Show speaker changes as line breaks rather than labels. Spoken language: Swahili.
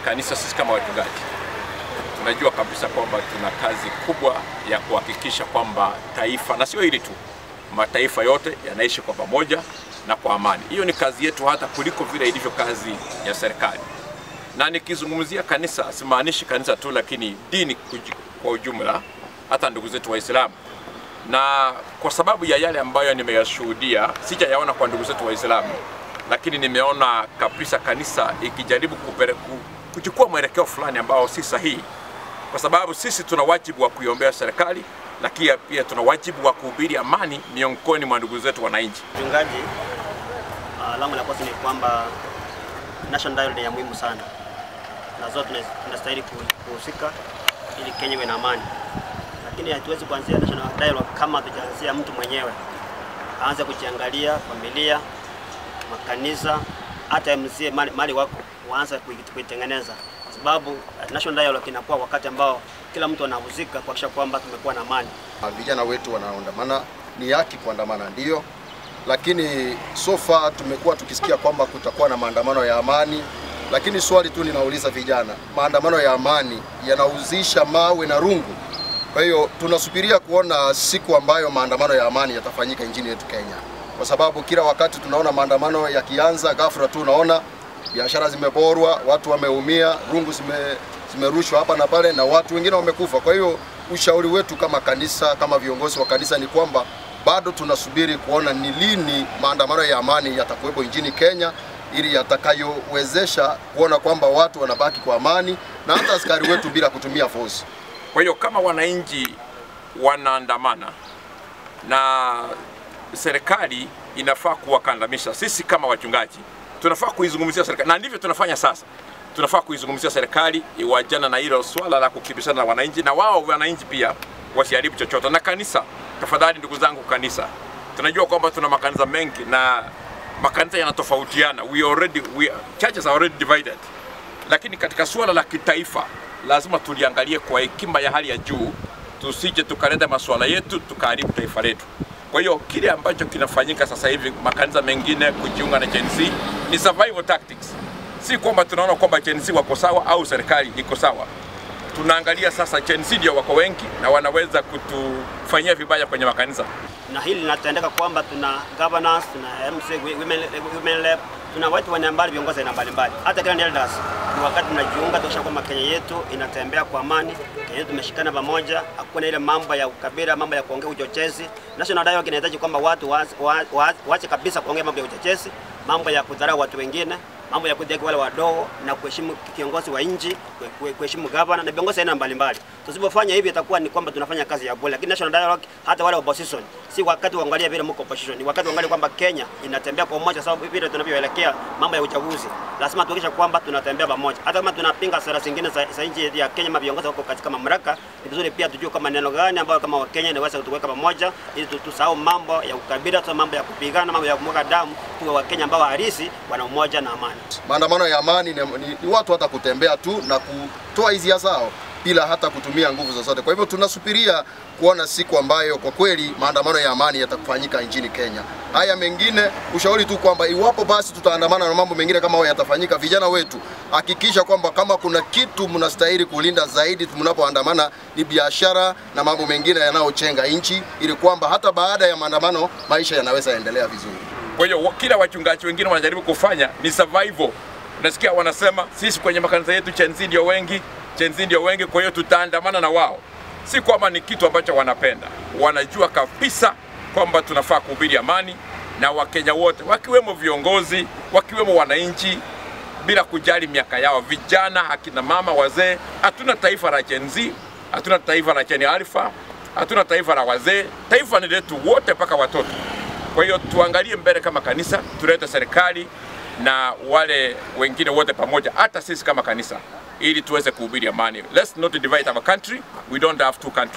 Kanisa sisi kama wachungaji tunajua kabisa kwamba tuna kazi kubwa ya kuhakikisha kwamba taifa, na sio hili tu, mataifa yote yanaishi kwa pamoja na kwa amani. Hiyo ni kazi yetu hata kuliko vile ilivyo kazi ya serikali. Na nikizungumzia kanisa simaanishi kanisa tu, lakini dini kwa ujumla, hata ndugu zetu Waislamu. Na kwa sababu ya yale ambayo nimeyashuhudia, sijayaona kwa ndugu zetu Waislamu, lakini nimeona kabisa kanisa ikijaribu kuchukua mwelekeo fulani ambao si sahihi. Kwa sababu sisi tuna wajibu wa kuiombea serikali, lakini pia tuna wajibu wa kuhubiri amani miongoni mwa ndugu zetu wananchi.
Mchungaji, langu la kwanza ni kwamba national dialogue ni ya muhimu sana, na zote tunastahili kuhusika ili Kenya iwe na amani. Lakini hatuwezi kuanzia national dialogue kama hatujaanzia mtu mwenyewe. Aanze kujiangalia, familia, makanisa, hata mzee mali wako waanze kuitengeneza. Kwa sababu national dialogue inakuwa wakati ambao kila mtu anahusika kuhakikisha kwamba tumekuwa na amani.
Vijana wetu wanaandamana, ni haki kuandamana ndio, lakini so far tumekuwa tukisikia kwamba kutakuwa na maandamano ya amani. Lakini swali tu ninauliza vijana, maandamano ya amani yanahusisha mawe na rungu? Kwa hiyo tunasubiria kuona siku ambayo maandamano ya amani yatafanyika nchini yetu Kenya. Kwa sababu kila wakati tunaona maandamano yakianza, ghafla tu unaona biashara zimeporwa, watu wameumia, rungu zimerushwa hapa na pale na watu wengine wamekufa. Kwa hiyo ushauri wetu kama kanisa, kama viongozi wa kanisa ni kwamba bado tunasubiri kuona ni lini maandamano ya amani yatakuwepo nchini Kenya, ili yatakayowezesha kuona kwamba watu wanabaki kwa amani na hata askari wetu bila kutumia force.
Kwa hiyo kama wananchi wanaandamana na serikali inafaa kuwakandamisha, sisi kama wachungaji tunafaa kuizungumzia serikali, na ndivyo tunafanya sasa. Tunafaa kuizungumzia serikali iwajana na hilo swala la kukimbizana na wananchi, na wao wananchi pia wasiharibu chochote. Na kanisa, tafadhali ndugu zangu kanisa, tunajua kwamba tuna makanisa mengi na makanisa yanatofautiana. Churches are already divided. Lakini katika swala la kitaifa lazima tuliangalie kwa hekima ya hali ya juu, tusije tukaleta masuala yetu tukaharibu taifa letu. Kwa hiyo kile ambacho kinafanyika sasa hivi makanisa mengine kujiunga na Gen Z ni survival tactics. Si kwamba tunaona kwamba Gen Z wako sawa au serikali iko sawa. Tunaangalia sasa Gen Z ndio wako wengi na wanaweza kutufanyia vibaya kwenye makanisa.
Na hili linatendeka kwamba tuna governance, tuna MC, women rep, tuna watu wa mbali, viongozi na mbalimbali. Hata kila elders ni wakati tunajiunga tuhakikishe kwamba Kenya yetu inatembea kwa amani, Kenya yetu tumeshikana pamoja, hakuna ile mambo ya ukabila, mambo ya kuongea uchochezi. National dialogue inahitaji kwamba watu waache kabisa kuongea mambo ya uchochezi, mambo ya kudharau watu wengine, mambo ya kudhihaki wale wadogo na kuheshimu kiongozi wa nchi, kuheshimu governor na viongozi aina mbalimbali. Tusipofanya hivi itakuwa ni kwamba tunafanya kazi ya bure. Lakini national dialogue, hata wale opposition, si wakati waangalie vile mko opposition, ni wakati waangalie kwamba Kenya inatembea kwa umoja, sababu vile tunavyoelekea mambo ya uchaguzi lazima tuhakikishe kwamba tunatembea pamoja. Hata kama tunapinga sera zingine za nchi ya Kenya, viongozi wako katika mamlaka, ni vizuri pia tujue kama neno gani ambayo kama Wakenya inaweza kutuweka pamoja ili tusahau mambo ya ukabila, tusahau mambo ya kupigana, mambo ya kumwaga damu, tuwe Wakenya ambao halisi wana umoja na amani.
Maandamano ya amani ni watu hata kutembea tu na kutoa hisia zao bila hata kutumia nguvu zozote. Kwa hivyo tunasubiria kuona siku ambayo kwa kweli maandamano ya amani yatafanyika nchini Kenya. Haya mengine, ushauri tu kwamba iwapo basi tutaandamana na mambo mengine kama hayo yatafanyika, vijana wetu hakikisha kwamba kama kuna kitu mnastahili kulinda zaidi mnapoandamana ni biashara na mambo mengine yanayochenga nchi, ili kwamba hata baada ya maandamano maisha yanaweza endelea vizuri.
Kwa hiyo kila wachungaji wengine wanajaribu kufanya ni survival. Unasikia wanasema sisi kwenye makanisa yetu Gen Z ndio wengi, Gen Z ndio wengi, kwa hiyo tutaandamana na wao. Si kwamba ni kitu ambacho wanapenda. Wanajua kabisa kwamba tunafaa kuhubiri amani na Wakenya wote, wakiwemo viongozi, wakiwemo wananchi, bila kujali miaka yao, vijana, akina mama, wazee. Hatuna taifa la Gen Z, hatuna taifa la Gen Alpha, hatuna taifa la wazee. Taifa ni letu wote mpaka watoto. Kwa hiyo tuangalie mbele kama kanisa, tulete serikali na wale wengine wote pamoja, hata sisi kama kanisa, ili tuweze kuhubiri amani. Let's not divide our country. We don't have two countries.